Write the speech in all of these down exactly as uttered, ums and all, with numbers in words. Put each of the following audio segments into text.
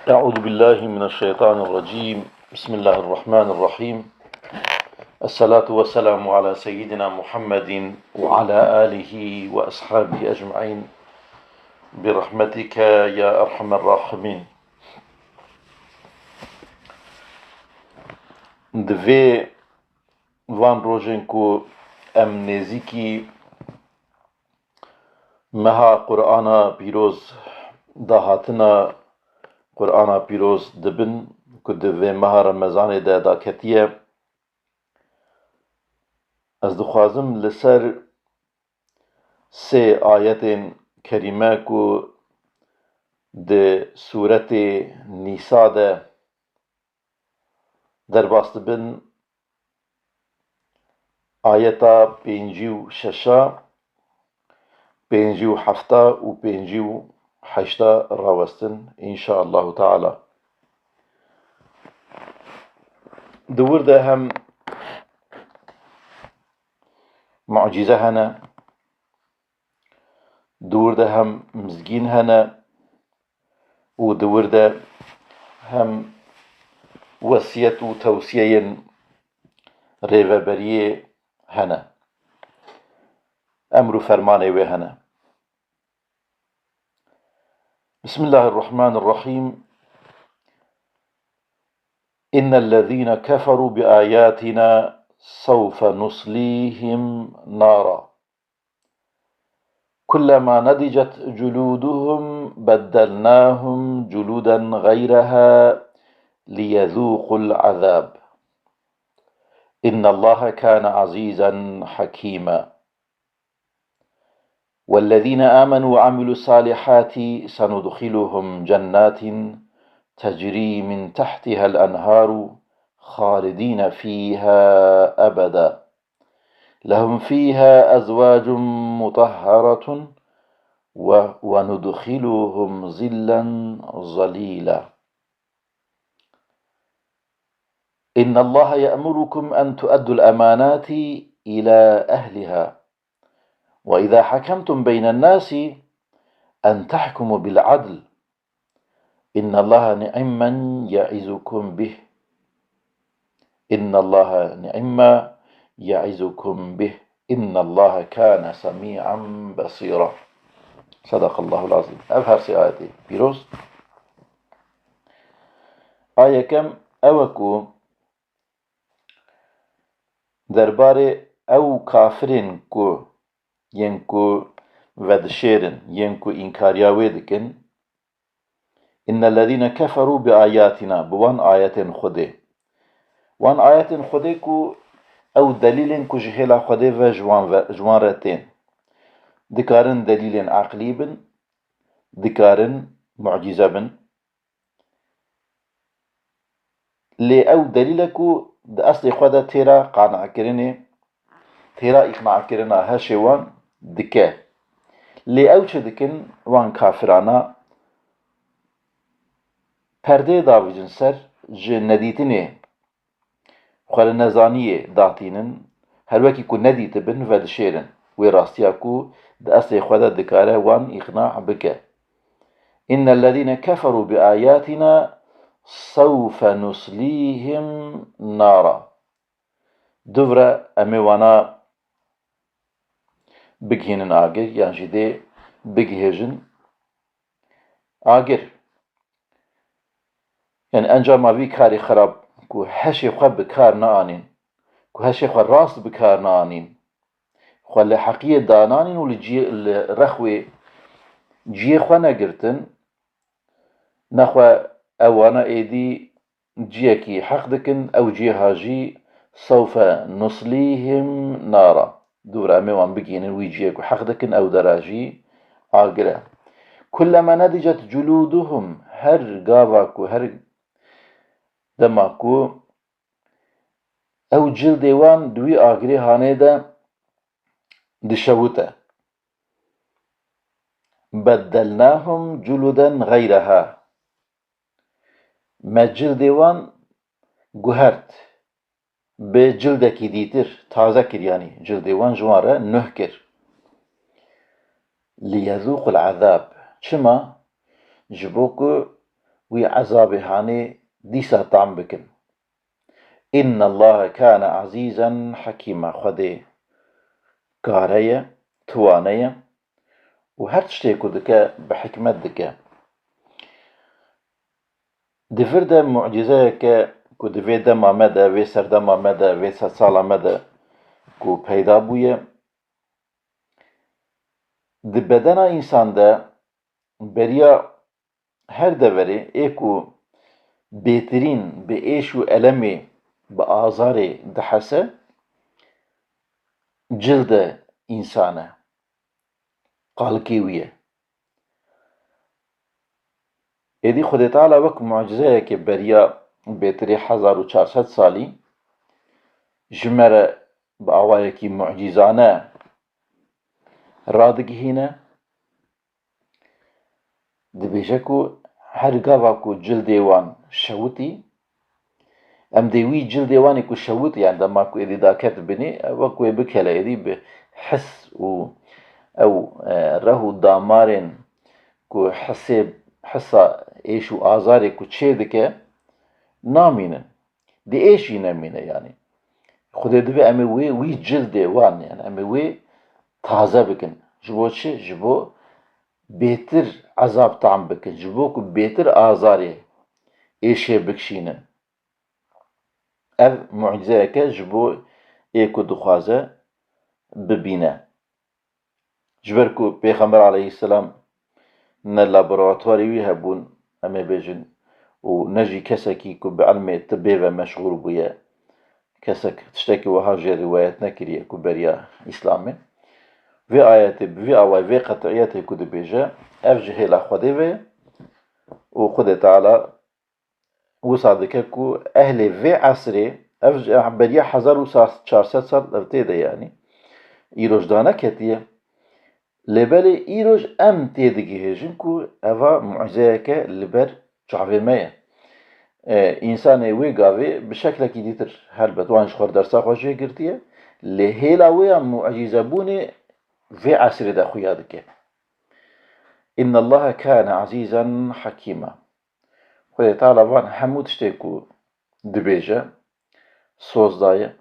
أعوذ بالله من الشيطان الرجيم. بسم الله الرحمن الرحيم. الصلاة والسلام على سيدنا محمد وعلى آله وأصحابه أجمعين. برحمتك يا أرحم الراحمين. Di vê van rojên ku em nêzîkî meha Qur'ana pîroz, dahatina Qur'ana pîroz dibin ku di vê meha Remezanê de daketiye, ez dixwazim li ser sê ayetên kerîme ku di sûretê Nîsa de derbas dibin, ayeta pêncî û şeş, pêncî û heft û pêncî û heşt rawestin, înşaallahu teala. Di wir de hem mucîze hene, di wir de hem mizgîn hene û di wir de hem wesiyet û tewsiyeyên rêveberiyê hene. Emr û fermanê wê hene. بسم الله الرحمن الرحيم. إن الذين كفروا بآياتنا سوف نصليهم نارا كلما نضجت جلودهم بدلناهم جلودا غيرها ليذوقوا العذاب إن الله كان عزيزا حكيما. والذين آمنوا وعملوا الصالحات سندخلهم جنات تجري من تحتها الأنهار خالدين فيها أبدا لهم فيها أزواج مطهرة و-، وندخلهم ظلا ظليلا. إن الله يأمركم أن تؤدوا الأمانات إلى أهلها وإذا حكمتم بين الناس أن تحكموا بالعدل إن الله نعما يعظكم به إن الله نعما يعظكم به إن الله كان سميعا بصيرا. صدق الله العظيم. Ev her sê ayetê pîroz. A yekem ew e ku derbarê ew kafirên ku yên ku vedişêrin, yên ku înkariya wê dikin, innellezîne keferû bi ayâtina, bi wan ayetên Xwedê. Wan ayetên Xwedê ku ew delîlên ku ji hêla Xwedê ve ji wan ve, ji wan re tên. Dikarin delîlên eqlî bin, dikarin mucîze bin. Lê ew delîl e ku di eslê xwe de têra qane'kirinê, têra îqna'kirina heşê wan dike. Lê ew çi dikin? Wan kafirana perdeyê davêjin ser, ji nedîtinê xwe li nezaniyê datînin, her wekî ku nedîtibin vedişêrin. Wê rastiya ku di eslê xwe de dikare wan îqna bike. Innellezîne keferû bi ayâtina sewfe nuslîhim nara. Dûv re em ê wana bigihînin agir, yan jî dê bigihêjin agir. Yani encama vî karê xerab ku heşê xwe bi kar neanîn, ku heşê xwe rast bi kar neanîn, xwe li heqiyê dananîn û li ciyê, li rexwê ciyê xwe negirtin, nexwe ewana êdî ciyekî heq dikin, ew ciyê ha jî sewfe nuslîhim nara. Dûr em ê wan bigihînin wî ciyê ku heq dikin, ew dera jî agir e. Kulleme nedicet culûduhum, her gava ku, her dema ku ew cildê wan di wî agirê hanê de dişewite. Beddelnahum culuden gayreha. Me cildê wan guhert. Bi cildekî dîtir taze kir, yanî cildê wan ji wan re nuh kir. Liyezûqul ezab. Çima? Ji bo ku wî ezabê hanê dîsa tam bikin. Innallaha kane azîzen hekîma. Xwedê kare ye, tiwane ye û her tiştê ku dike bi hikmet dike. Di vir de mucîzeyeke ku di vê dema me de, vê serdema me de, vê sedsala me de ku peyda bûye, di bedena însan de beriya her deverê ê ku bêtirîn bi êş û elemê, bi azarê dihese, cilde însan e. Qalikê wî ye. Êdî Xwedê Teala wek mucizeyekê beriya bêtirî hezar û çar sed salî ji me re bi awayekî mucîzane radigihîne. Dibêje ku her gava ku cildê wan şewitî, em dê wî cildê wan ê ku şewitî, yani dema ku êdî daket binê, wek wê bikele êdî bi his û ew, e, reh û damarên ku hisê, hisa êş û azarê ku çê dike, namînin. Di êş jî nemîne yani. Xwedê divê em ê wê, wî cildê wan, yani em ê wê taze bikin. Ji bo çi? Ji bo bêtir ezab tam bikin. Ji bo ku bêtir azarê êşê bikişînin. Ev mucizeyeke ji bo ê ku dixwaze bibîne. Ji ber ku Pêxember aleyhisselam ne laboratuwarê wî hebûn, em ê bêjin, û ne jî kesekî ku bi ilmê tibê ve meşxûl bûye, kesek tiştekî wiha jê rîwayet nekiriye ku beriya Îslamê. Vê ayetê, bi vî awayî, vê qet'iyetê ku dibêje, ev ji hêla Xwedê ve ye û Xwedê Teala wisa dike ku ehlê vê esrê, ev ji beriya hezar û çar sed sal ev tê de, yanî îroj daneketiye. Lê belê îroj em tê digihêjin ku eva mucizeyeke li ber çavê me ye. E, însanê wê gavê bi şeklekî dîtir, helbet wan ji xwe dersa xwe jê girtiye, lê hêla wê ya mucîzebûnê vê esrê de xuya dike. Innallaha kane azîzen hekîma. Xwedê Teala van hemû tiştê ku dibêje, soz daye,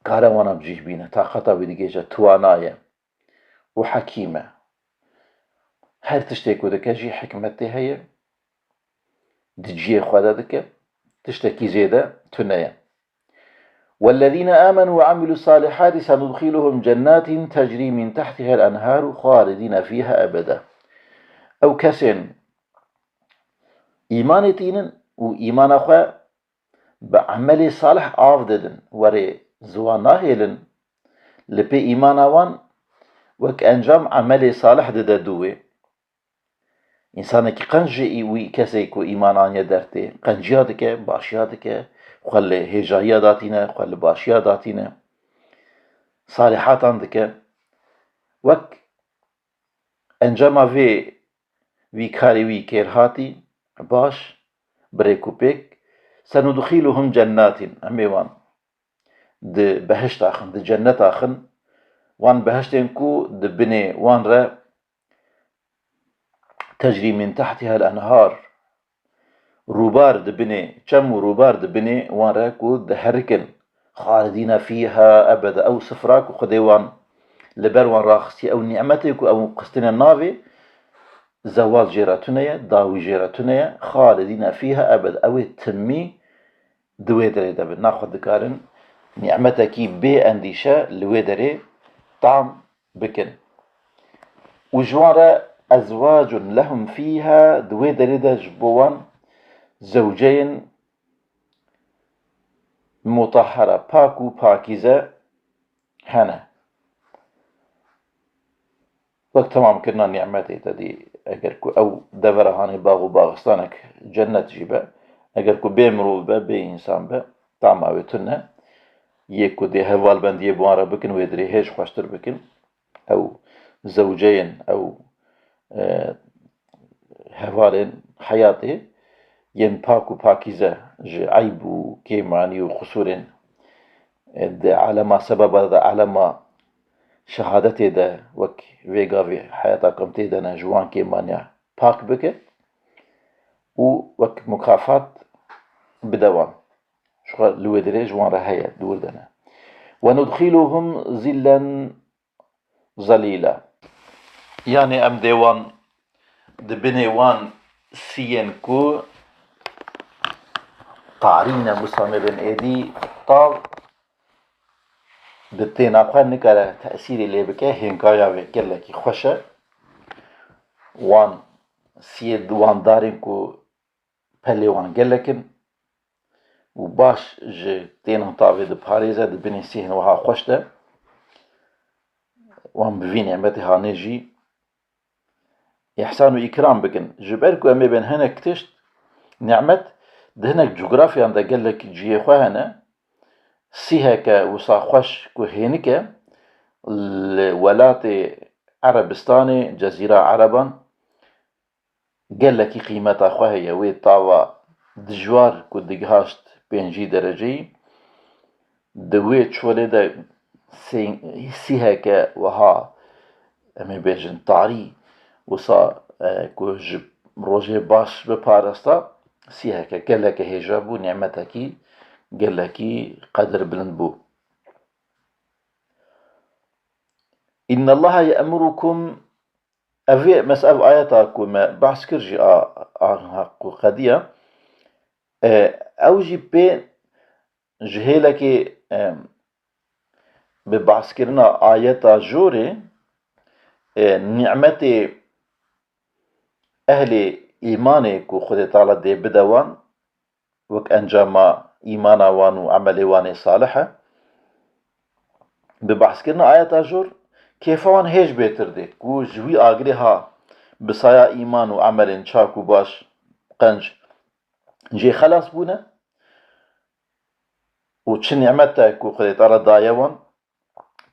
kare wana bi cih bîne, taqeta wî digêje, tiwana ye û hekîm e. Her tiştê ku dike jî hikmetê heye, di cihê xwe de dike, tiştekî zêde tune ye. والذين آمنوا وعملوا الصالحات سندخلهم جنات تجري من تحتها الأنهار خالدين فيها أبدا. Ew kesên îmanê tînin û îmana xwe bi emelê salih av didin, werê ziwan nahêlin, li pê îmana wan wek encam emelê salih dide dû wê. Însanekî qenc ji wî kesê ku îman aniye dertê, qenciya dike, başiya dike, xwe li hêjayiya datîne, xwe li başiya datîne, salihatan dike. Wek encama vê, vî karê wî kêrhatî, baş, bi rêk û pêk, senudxiluhum cennatin, em ê wan di behişta xin, di cenneta xin, wan behiştên ku di binê wan re tecrî min tehtihel enhar, rûbar di binê, çem û rûbar di binê wan re ku diherikin, xalidîne fîha ebeda, ew sifra ku Xwedê wan li ber wan raxistiye, ew nîmetê ku ew xistine navê, zewal jê re tune ye, dawî jê re tune ye, xalidîne fîha ebeda, ew ê timî di wê derê de bin. Na xwe dikarin nîmetekî bê endîşe li wê derê tam bikin. Û ji wan re ezwacun lehum fîha, di wê derê de ji bo wan zewceyên mutahhara, pak û pakîze hene. Wek temamkirina nîmetê te dî, eger ku ew devera hanê bax û baxistanek cennet jî be, eger ku bê mirov be, bê însan be, tama wê tune. Yê ku dê hevalbendiyê bi wan re bikin, wê dirê hêj xweştir bikin. Ew zewceyên, ew, e, hevalên heyatê yên pak û pakîze ji eyb û kêmanî û qisûrên, e, di alema sebeba de, alema şehadetê de, wek vê gavê heyata ku em tê de ne, ji wan kêmaniya pak bike. û wek mukafat bide wan. Ji xwe li wê dirê ji wan re heye, di wir de ne. "Ve nudxiluhum zillen zelîla." Yanî em dê wan di binê wan siyên ku tarî ne, wisa mê bên êdî tav di têna xwe nikare tesîrê lê bike, hênkaya vê gelekî xweş e. Wan siyê di wan darên ku pelê wan gelek in û baş ji têna tavê diparêze, di binê sihên wiha xweş de wan bi vî nîmetê hanê jî îhsan û îkram bikin. Ji ber ku em ê bên hinek tişt, nîmet di hinek cografyan de gelek cihê xwe hene, siheke wisa xweş ku hênik e, li welatê Erebistanê, Cezîra Ereban, gelekî qîmeta xwe heye. Wê tava dijwar ku digihaşt pêncî dereceyî, di wê çolê de sê-, sîheke wiha, em ê bêjin tarî, wisa, e, ku ji rojê baş biparasta, sîheke geleke hêja bû, nîmetekî gelekî qedirbilind bû. "Innallaha ye'murukum", ev ê, mes-, ev ayeta ku me behs kir jî a, a, a ku qediya, e, ew jî pê ji hêlekê, e, bi behskirina ayeta jorê, e, nîmetê ehlê îmanê ku Xwedê Teala dê bide wan, wek encama îmana wan û emelê wan ê salih e. Bi behskirina ayeta jor, kêfa wan hêj bêtir dê, ku ji wî agirê ha bi saya îman û emelên çak û baş, qenc, jê xelas bûne û çi nîmet e ku Xwedê Teala daye wan,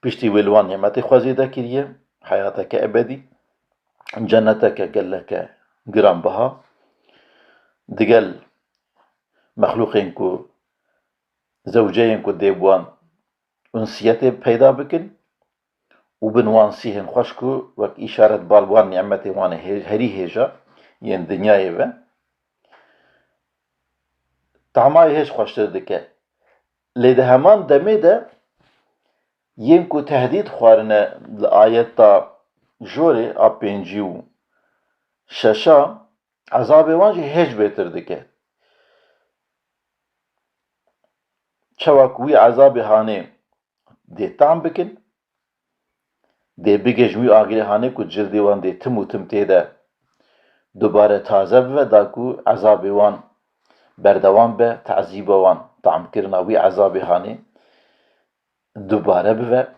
piştî wê li wan nîmetê xwe zêde kiriye, heyateke ebedî, cenneteke geleke giranbiha, digel mexlûqên ku, zewceyên ku dê bi wan unsiyetê peyda bikin û bin wan sîhên xweş ku wek îşaret bal wan nîmetê wan ê hê-, herî hêja yên dinyayê ve, tamayê hêj xweştir dike. Lê di heman demê de yên ku tehdîd xwarine li ayeta jorê a pêncî û şeşa, ezabê wan jî hêj bêtir dike. Çawa ku wî ezabê hanê dê tam bikin, dê bigihêjin wî agirê hanê ku cildê wan dê tim û tim tê de dubare taze bibe, da ku ezabê wan berdewam be, tezîba wan, tamkirina wî ezabê hanê dubare bibe.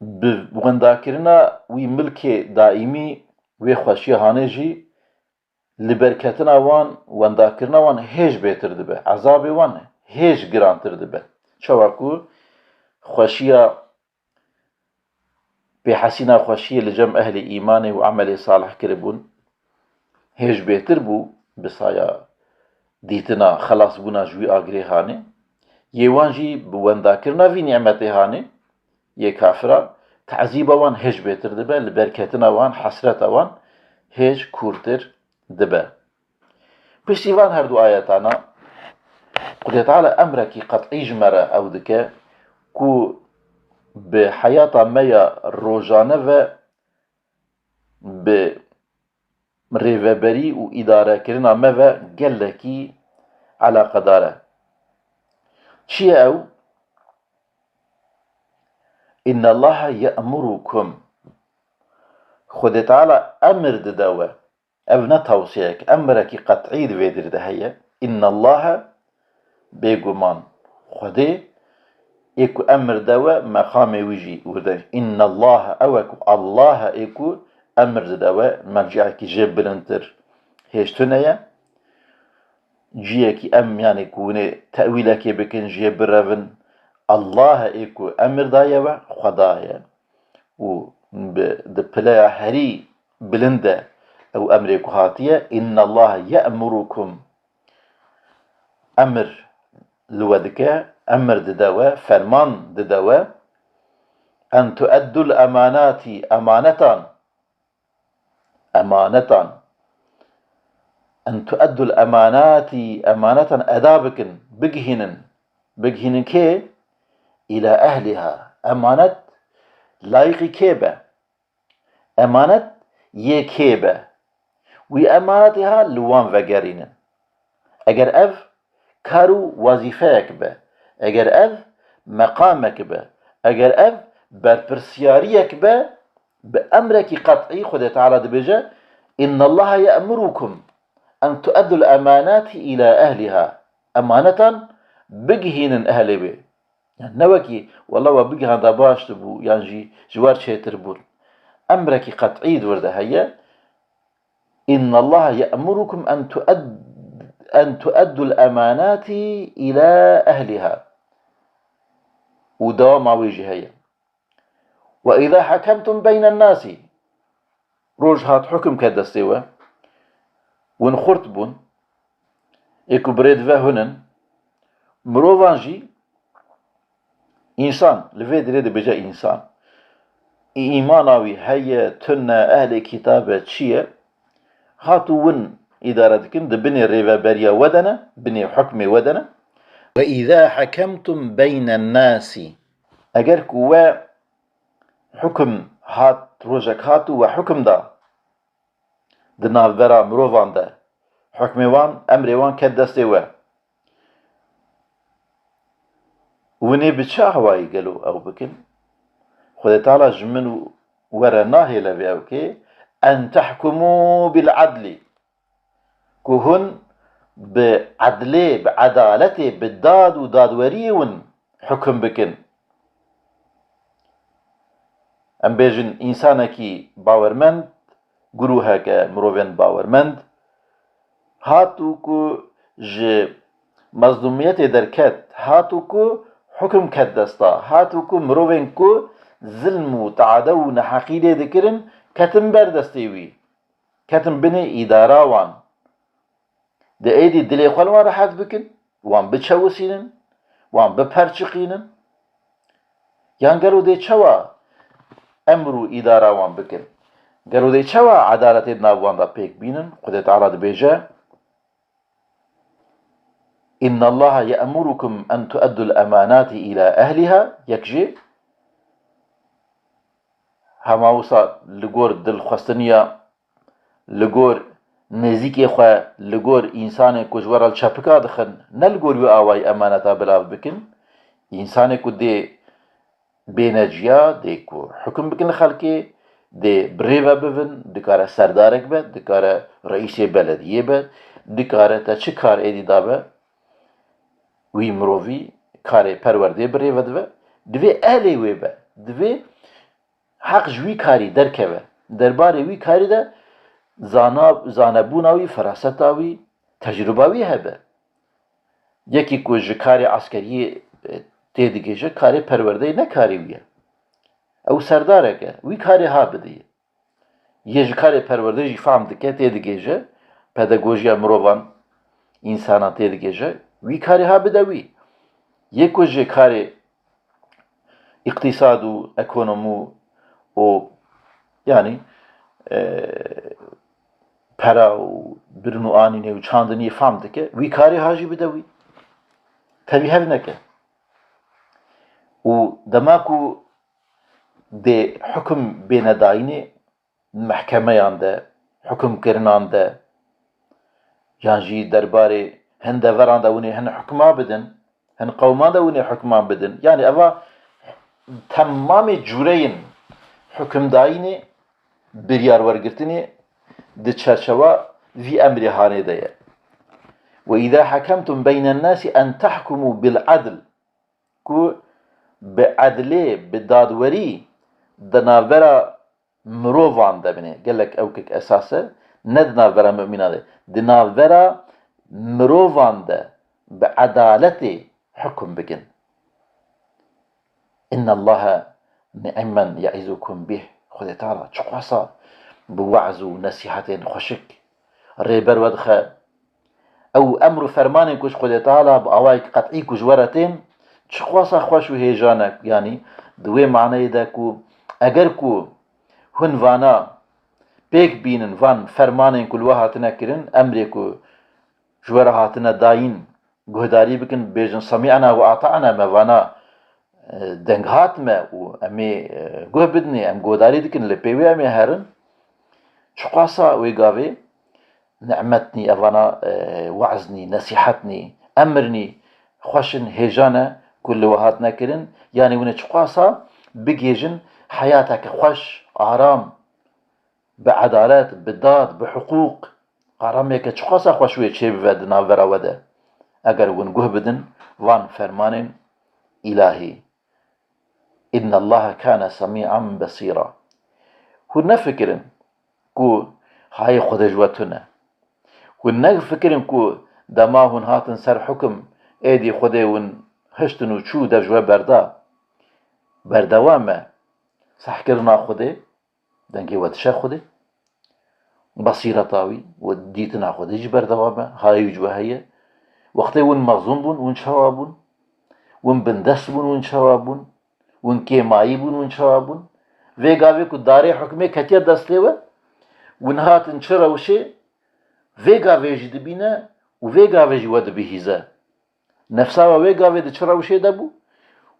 Bi wendakirina wî milkê daîmî, wê xweşiya hanê jî li berketina wan, wendakirina wan hêj bêtir dibe, ezabê wan hêj girantir dibe. Çawa ku xweşiya, pêhesîna xweşiyê li cem ehlê îmanê û emelê salih kiribûn, hêj bêtir bû bi saya dîtina xelasbûna ji wî agirê hanê, yê wan jî bi wendakirina vî nîmetê hanê, yê kafira, tezîba wan hêj bêtir dibe, li berketina wan, hesreta wan hêj kûrtir dibe. Piştî van herdu ayetana, Xwedê Teala emrekî qet'î ji me re ew dike ku bi heyata me ya rojane ve, bi rêveberî û îdarekirina me ve gelekî eleqedar e. Çi ye ew? "Innallaha ye'murukum." Xwedê Teala emir dide we. Ev ne tawsiyeyek, emrekî qet'î di vê dir de heye. "Innallaha", bêguman Xwedê, ê ku emir de we, meqamê wî jî wir de. "Innallaha", ew e ku Allah e, ê ku emir dide we, merciyekî jê bilindtir hêj tune ye. Ciyekî em, yanî ku hûn ê tewîlekê bikin, jê birevin, Allah e, ê ku emir daye we, Xweda ye. Û bi, di pileya herî bilind de ew emrê ku hatiye, "Innallaha ye'murukum", emir li we dike, emir dide we, ferman dide we, "en tueddul emanati", emanetan, emanetan. En tueddul emanati, emanetan eda bikin, bigihînin. Bigihînin kê? Îla ehliha. Emanet layîqî kê be? Emanet yê kê be? Wî emanetê ha li wan vegerînin. Eger ev kar û wezîfeyek be, eger ev meqamek be, eger ev berpirsiyariyek be, bi emrekî qet'î Xwedê Teala dibêje, "Innallaha ye'murukum en tu'eddul emanati ila ehliha." Emanetan bigihînin ehlê wê. Yani ne wekî, "Wela we bigihanda baş dibû," yan jî "Ji wer çêtir bûn." Emrekî qet'î di wir de heye. "Innallaha ye'murukum en tu'ed-, en tu'eddul emanati ila ehliha." Û dewama wê jî heye. "Ve izâ hakemtum beynen nasi." Roj hat, hukum ket destê we. Win xurt bûn. Ê ku birê dive hunin. Mirovan jî, însan, li vê dirê dibêje însan. Îmana wî heye, tune, ehlê kitabe, çi ye? Hat û win îdare dikin, di binê rêveberiya we de ne, binê hukmê we de ne. "Ve izâ hakemtum beynen nasi." Eger ku we hukum hat, rojek hat û we hukum da di navbera mirovan de, hukmê wan, emrê wan ket destê we. Winê bi çi awayî gelo ew bikin? Xwedê Teala ji min û we re nahêle vê ew kê, "En tehkumû bil adlî." Ku hûn bi edlê, bi edaletê, bi dad û dadweriyê win hukum bikin. Em bêjin, însanekî bawermend, guruheke mirovên bawermend, hat û ku ji mezlûmiyetê derket, hat û ku hukum ket desta, hat û ku mirovên ku zilm û teade û neheqî lê dikirin, ketin ber destê wî, ketin binê îdara wan. Di êdî dilê xwe li wan rehet bikin, wan biçewisînin, wan biperçiqînin. Yan gelo dê çawa emr û îdara wan bikin? Gelo dê çawa edaletê di nav wan de pêk bînin? Xwedê Teala dibêje, "Innallaha ye'murukum en tu'eddul emanati ila ehliha." Yek jê, hema wisa li gor dilxwestiniya, li gor nêzîkê xwe, li gor însanê ku ji we re li çepika dixin, ne li gor wî awayî emaneta bilav bikin. Însanê ku dê bêne ciya, dê ku hukum bikin li xelkê, dê bi rê ve bibin, dikare serdarek be, dikare reîsê belediyê be, dikare te çi kar êdî dabe, wî mirovî karê perwerdê bi rê ve dibe, divê ehlê wê be, divê heq ji wî karî derkeve. Derbarê wî karî de zana-, zanebûna wî, feraseta wî, tecrûba wî hebe. Yekî ku ji karê eskeriyê, e, têdigihêje, karê perwerdeyê ne karê wî ye. Ew serdarek e, wî karê ha bideye. Yê ji karê perwerdeyê jî fehm dike, têdigihêje, pedagojiya mirovan, însanan têdigihêje, wî karê ha bide wî. Yê ku ji karê îqtîsad û ekonomî û, yanî, e, pera û birin û anînê û çandiniyê fehm dike, wî karê ha jî bide wî. Tevî hev neke. Û dema ku dê hukum bêne dayînê, mehkemeyan de, hukumkirinan de, yan jî derbarê hin deveran de winê hin hukma bidin, hin qewman de winê hukman bidin. Yanî eva temamê cûreyên hukumdayînê, biryarwergirtinê di çerçewa vî emrê hanê de ye. "Ve îza hakemtum beynen nasi en tahkumu bil adl." Ku bi edlê, bi dadwerî di navbera mirovan de bine. Gelek ew kek esas e, ne di navbera mumînan de, di navbera mirovan de bi edaletê hukum bikin. "Innallaha ni'men ye'izukum bih." Xwedê Teala çiqasa bi we'z û nesîhetên xweşik rêber we dixe. Ew emr û fermanên ku ji Xwedê Teala bi awayek qet'î ku ji we re tên, çiqasa xweş û hêja ne, yanî di wê maneyê de ku eger ku hûn vana pêk bînin van fermanên ku li we hatine kirin, emrê ku ji we re hatine dayîn, guhdarî bikin, bêjin, "Semî'na we ata'na", me vana, e, deng hat me û em ê, e, guh bidinê, em guhdarî dikin, li pê wê em ê herin. Çiqasa wê gavê ni'met nî, evana, e, we'z nî, nesîhet nî, emir nî, xweş in, hêja ne ku li we hatine kirin, yanî hûn ê çiqasa bigihêjin heyateke xweş, aram, bi edalet, bi dad, bi hiqûq, aramiyeke çiqasa xweş wê çêbibe di navbera we de. Eger hûn guh bidin van fermanên îlahî. "Innallaha kana semî'an besîra." Hûn nefikirin ku hayê Xwedê ji we tune. Hûn nefikirin ku dema hûn hatin ser hukim, êdî Xwedê hûn hiştin û çû dev ji we berda. Berdewam e sehkirina Xwedê, dengê we dişe Xwedê. Besîreta wî û dîtina Xwedê jî berdewam e, hayê wî ji we heye. Wextê hûn mezûn bûn, hûn çawa bûn? Hûn bindest bûn, hûn çawa bûn? Hûn kêmayî bûn, hûn çawa bûn? Vê gavê ku darê hukmê ketiye destê we, hûn hatin çi rewşê, vê gavê jî dibîne û vê gavê jî we dibihîze. Nefsa we wê gavê di çi rewşê de bû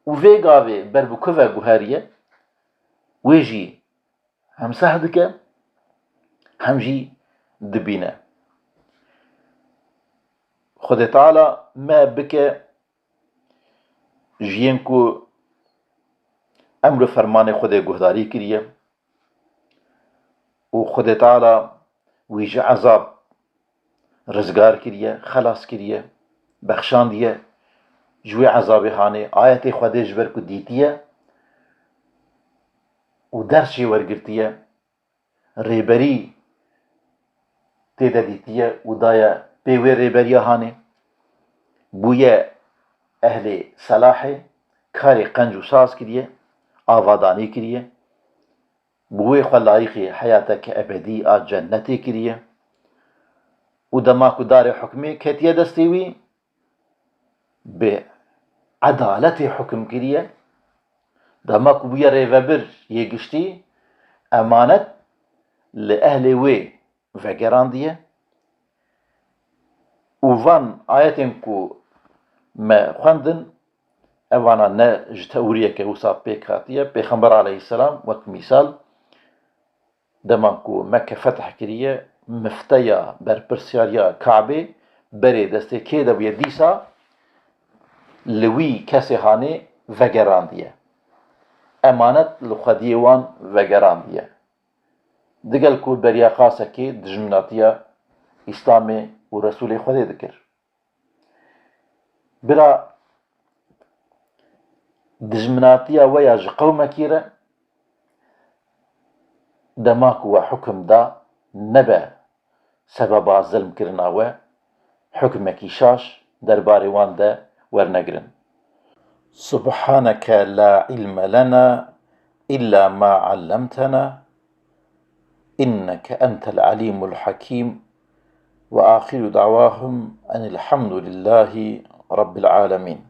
û vê gavê ber bi ku ve guheriye, wê jî hem seh dike, hem jî dibîne. Xwedê Teala me bike ji yên ku emr û fermanê Xwedê guhdarî kiriye û Xwedê Teala wî ji ezab rizgar kiriye, xelas kiriye, bexşandiye ji wê ezabê hanê, ayetê Xwedê ji ber ku dîtiye û ders jê wergirtiye, rêberî tê de dîtiye û daye pê wê rêberiya hanê, bûye ehlê selahê, karê qenc û saz kiriye, avadanî kiriye, bi wê xwe layîqî heyateke ebedî a cennetê kiriye û dema ku darê hukmê ketiye destê wî, bi edaletê hukim kiriye, dema ku bûye rêvebir yê giştî, emanet li ehlê wê vegerandiye û van ayetên ku me xwendin, evana ne ji teoriyeke wisa pêk hatiye. Pêxember aleyhisselam wek mîsal, dema ku Mekke fetih kiriye, mifteya, berpirsyariya Kabê berê destê kê de bûye, dîsa li wî kesê hanê vegerandiye. Emanet li xwediyê wan vegerandiye. Digel ku beriya qasekê dijminatiya Îslamê û Resûlê Xwedê dikir. Bira dijminatiya we ya ji qewmekî re, dema ku we hukim da, nebe sebeba zilmkirina we, hukmekî şaş derbarê wan de wernegirin. سبحانك لا علم لنا إلا ما علمتنا إنك أنت العليم الحكيم وآخر دعواهم أن الحمد لله رب العالمين.